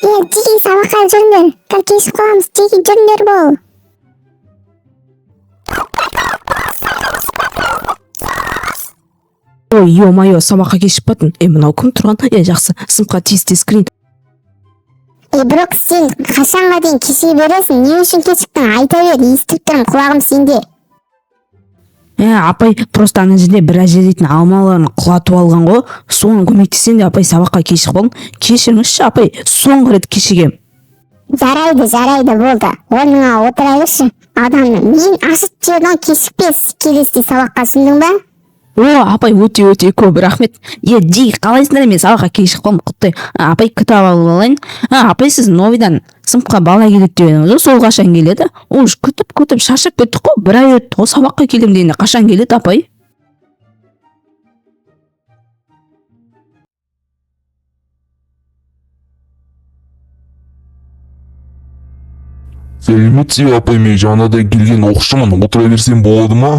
Е, Джеки, сабаққа жүріңдер, қазір кешігіп қаламыз. Джеки, жүріңдер бол. Ой, ё-моё, сабаққа кешігіп баттым. Е, мынау кім тұрған? Е, жақсы, сыныпқа тез тез кірейін. Е, Брок, сен қашанға дейін кешіге бересің? Не үшін кешіктің, айта бер, естіп тұрмын, құлағым сенде. Е, апай, просто ана жерде бір әже дейтін алмаларын құлатып алған ғой, соған көмектесем де, апай, сабаққа кешігіп қалдым. Кешіріңізші, апай, соңғы рет кешігемін. Жарайды, жарайды, болды, орныңа отыра берші. Адамны мен ашытып жібердім ғой, кешікпес келесіде сабаққа, түсіндің ба? О, апай, өте өте көп рахмет. Е, Ди, қалайсыңдар? Мен сабаққа кешігіп қалдым, құттай. А, апай, кітап алып алайын. А, апай, сіз новыйдан сыныпқа бала келеді деп едіңіз ғой, сол қашан келеді? Уже күтіп күтіп шаршап кеттік қой, бір ай өтті ғой, сабаққа келемін дегенде қашан келеді, апай? Сәлеметсіз бе, апай, мен жаңадан келген оқушымын, отыра берсем болады ма?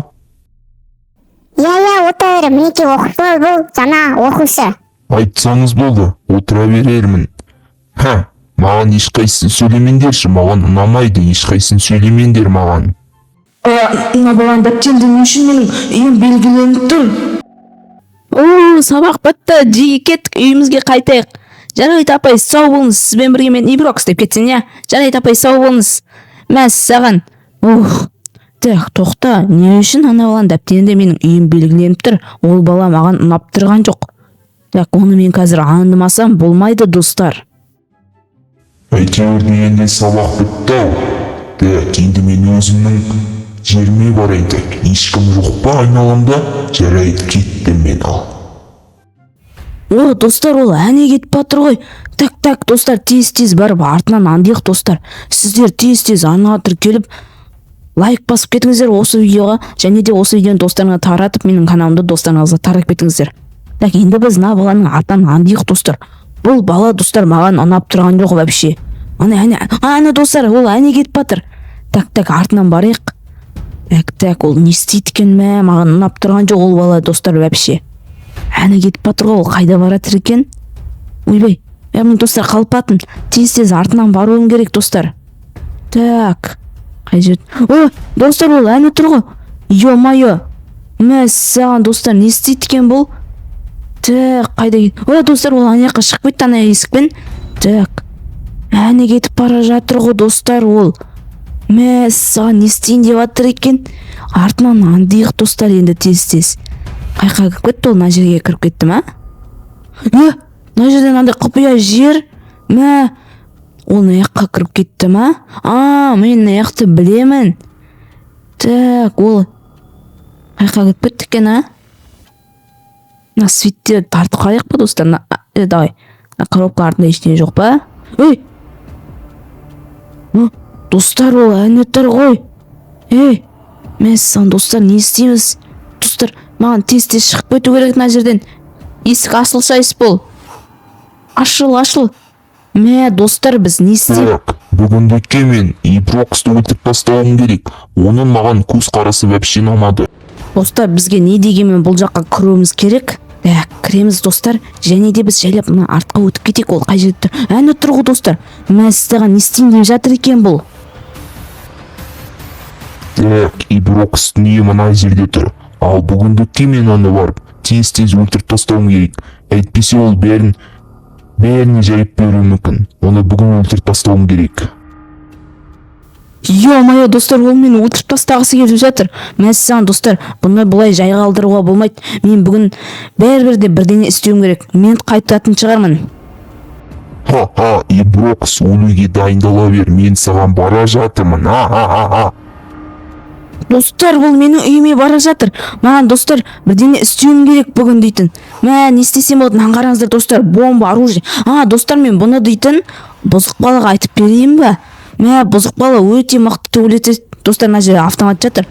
Иә, иә, отыра бер, мінекей, оқушылар, бұл жаңа оқушы. Айтсаңыз болды, отыра берермін. Ха, маған ешқайсысын сөйлемеңдерші, маған ұнамайды, ешқайсысын сөйлемеңдер маған. Мына баланың дәптерінде не үшін менің үйім белгіленіп тұр? О, сабақ бітті, Жиги, кеттік, үйімізге қайтайық. Жарайды, апай, сау болыңыз, сізбен бірге мен Иброкс деп кетсең, иә. Жарайды, апай, сау болыңыз. Мәссаған. Ух. Так, тоқта, не үшін ана баланың дәптерінде менің үйім белгіленіп тұр? Ол бала маған ұнап тұрған жоқ. Так, оны мен қазір аңдымасам болмайды, достар. Әйтеуір дегенде сабақ бітті ау. Так, енді мен өзімнің жеріме барайын. Так, ешкім жоқ па айналамда? Жарайды, кеттім мен ал. О, достар, ол әне кетіп батыр ғой. Так, так, достар, тез тез барып артынан аңдиық, достар. Сіздер тез тез арнаға тіркеліп, лайк басып кетіңіздер осы видеоға, және де осы видеоны достарыңа таратып, менің каналымды достарыңызға таратып кетіңіздер. Так, енді біз мына баланың артынан аңдиық, достар. Бұл бала, достар, маған ұнап тұрған жоқ вообще. Ане, әне, ане, достар, ол әне кетіп батыр. Так, так, артынан барайық. Так, так, ол не істейді екен, мә, маған ұнап тұрған жоқ ол бала, достар, вообще. Әне кетіп батыр ғой, ол қайда баратыр екен? Ойбай, е, мен, достар, қалып баттым. Тез тез артынан баруым керек, достар. Так, қай жер? О, достар, ол әне тұр ғой. Ё-моё, мәссаған, достар, не істейді екен бұл? Так, қайда? О, достар, ол ана жаққа шығып кетті, ана есікпен. Так, әне кетіп бара жатыр ғой, достар, ол. Мәссаған, не істейін деп жатыр екен? Артынан аңдиық, достар, енді тез тез. Қайқа кіріп кетті ол? Мына жерге кіріп кетті ма? Е, мына жерде мынандай құпия жер. Мә, ол мына жаққа кіріп кетті ма? А, мен мына жақты білемін. Так, ол қайқа кіріп кетті екен, а? Мына светтерді тартып қарайық па, достар? Мына, е, давай, мына коробка артында ештеңе жоқ па? Ей! Ы, достар, ол әне тұр ғой. Ей, мәссаған, достар, не істейміз? Достар, маған тез тез шығып кету керек мына жерден. Есік ашылса бол. Ашыл, ашыл. Мә, достар, біз не істейміз? Так, бүгіндікке мен Иброксты өлтіріп тастауым керек. Оның маған көзқарасы вообще ұнамады. Достар, бізге не дегенмен бұл жаққа кіруіміз керек. Так, кіреміз, достар, және де біз жайлап мына артқа өтіп кетейік. Ол қай жерде тұр? Әне тұр ғой, достар. Мәссаған, не істейін деп жатыр екен бұл? Так, Иброкс не мына жерде тұр. Ал бүгіндікке мен оны барып тез-тез өлтіріп тастауым керек. Әйтпесе ол бәрін бәріне жайып беруі мүмкін. Оны бүгін өлтіріп тастауым керек. Ё-моё, достар, ол мені өлтіріп тастағысы келіп жатыр. Мәссаған, достар, бұны бұлай жай қалдыруға болмайды. Мен бүгін бәрібір де бірдеңе істеуім керек. Мен қайтатын шығармын. Ха-ха, Иброкс, өлуге дайындала бер, мен саған бара жатырмын. Ха-ха-ха. Достар, ол менің үйіме бара жатыр. Маған, достар, бірдеңе істеуім керек бүгін дейтін. Мә, не істесем болады? Мынаны қараңыздар, достар, бомба, оружие. А, достар, мен бұны дейтін бұзық балаға айтып берейін ба? Мә, бұзық бала өте мықты төбелеседі. Достар, мына жерде автомат жатыр.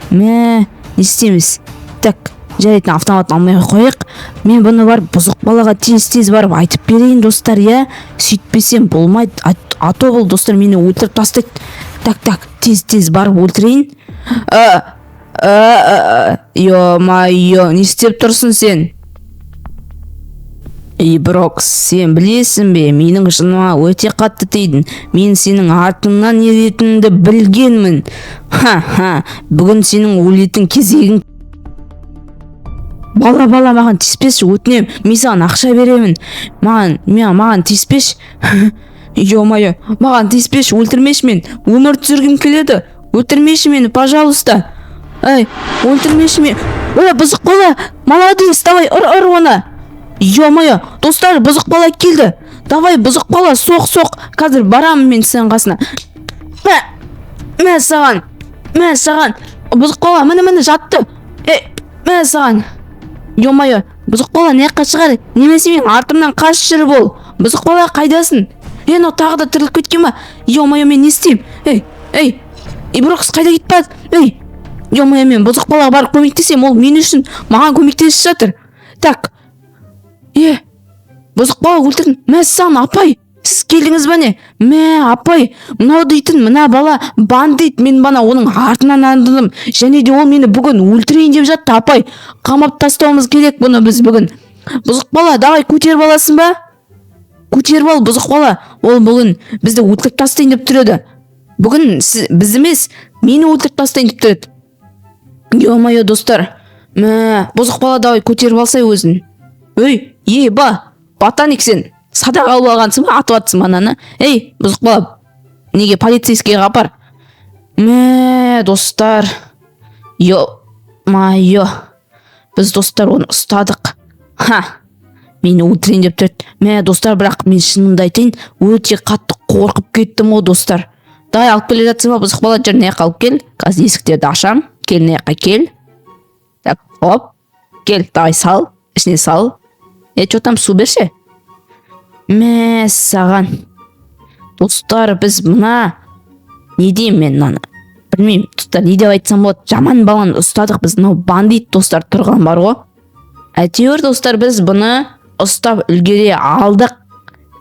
Мә, не істейміз? Так, жарайды, автомат алмай ақ қояйық. Мен бұны барып бұзық балаға тез тез барып айтып берейін, достар, иә. Сөйтпесем болмайды. А то бұл, достар, мені өлтіріп тастайды. Так, так, тез тез барып өлтірейін. Ё-моё, не істеп тұрсың сен? Ей, Брокс, сен білесің бе, менің жыныма өте қатты тидің. Мен сенің артыңнан еретініңді білгенмін. Ха-ха, бүгін сенің өлетін кезегің. Бала, бала, маған тиіспеші, өтінемін. Мен саған ақша беремін. Маған, мен, маған тиіспеші. Ё-моё, маған тиіспеші, өлтірмеші мен. Өмір сүргім келеді. Өлтірмеші мені, пожалуйста. Эй, өлтірмеші мен. Ой, бұзық бала, молодец, давай, ұр, ұр оны. Ё-моё, достар, бұзық бала келді. Давай, бұзық бала, соқ, соқ. Қазір барамын мен сенің қасына. Мә, мә саған, мә саған. Бұзық бала, міне, міне, жатты. Е, мә саған. Ё-моё, бұзық бала мына жаққа шығар. Немесе менің артымнан қашып жүр бол. Бұзық бала, қайдасың? Е, мынау тағы да тіріліп кеткен ба? Ё-моё, мен не істеймін? Ей, ей, Иброкс қайда кетіп барды? Ей, ё-моё, мен бұзық балаға барып көмектесемін. Ол мен үшін, маған көмектесіп жатыр. Так, е, бұзық бала өлтірдім. Мә саған, апай, сіз келдіңіз ба, не? Мә, апай, мынау дейтін мына бала бандит. Мен бана оның артынан аңдыдым және де ол мені бүгін өлтірейін деп жатты. Апай, қамап тастауымыз керек бұны біз бүгін. Бұзық бала, давай, көтеріп аласың ба? Көтеріп ал, бұзық бала. Ол бүгін бізді өлтіріп тастайын деп тұр еді бүгін. Сіз, біз емес, мені өлтіріп тастайын деп тұр еді. Ё-моё, достар, мә, бұзық бала, давай, көтеріп алсай өзін. Ей, е, ба, ботаник, сен садақ алып алғансың ба? Атып жатсың ба ананы? Ей, бұзық бала, неге полицейскийге апар. Мә, достар, ё-моё, біз, достар, оны ұстадық. Ха, мені өлтірейін деп тұр еді. Мә, достар, бірақ мен шынымды айтайын, өте қатты қорқып кеттім ғой, достар. Давай, алып келе жатсың ба, бұзық бала? Жүр, мына жаққа алып кел. Қазір есіктерді ашам. Кел, мына жаққа кел. Так, хоп, кел, давай, сал ішіне, сал. Е, че там, су берші. Мә саған. Достар, біз мына, не деймін мен мынаны, білмеймін, достар, не деп айтсам болады. Жаман баланы ұстадық біз. Мынау бандит, достар, тұрған бар ғой. Әйтеуір, достар, біз бұны ұстап үлгере алдық.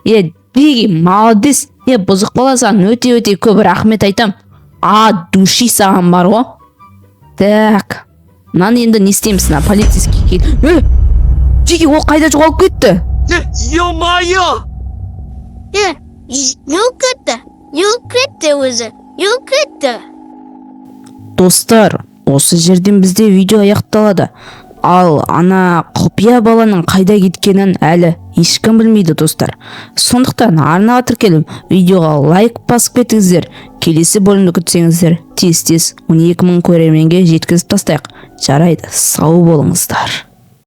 Е, Диги, молодец. Е, бұзық бала, саған өте өте көп рахмет айтам, от души саған бар ғой. Так, мынаны енді не істейміз? Мына полицейский кел. Е, Диги, ол қайда жоғалып кетті? Ё-моё! Е, не кетті? Не кетті өзі? Не кетті? Достар, осы жерден бізде видео аяқталады. Ал ана құпия баланың қайда кеткенін әлі ешкім білмейді, достар. Сондықтан арнаға тіркеліп, видеоға лайк басып кетіңіздер. Келесі бөлімді күтсеңіздер, тез тез 12 мың көрерменге жеткізіп тастайық. Жарайды, сау болыңыздар.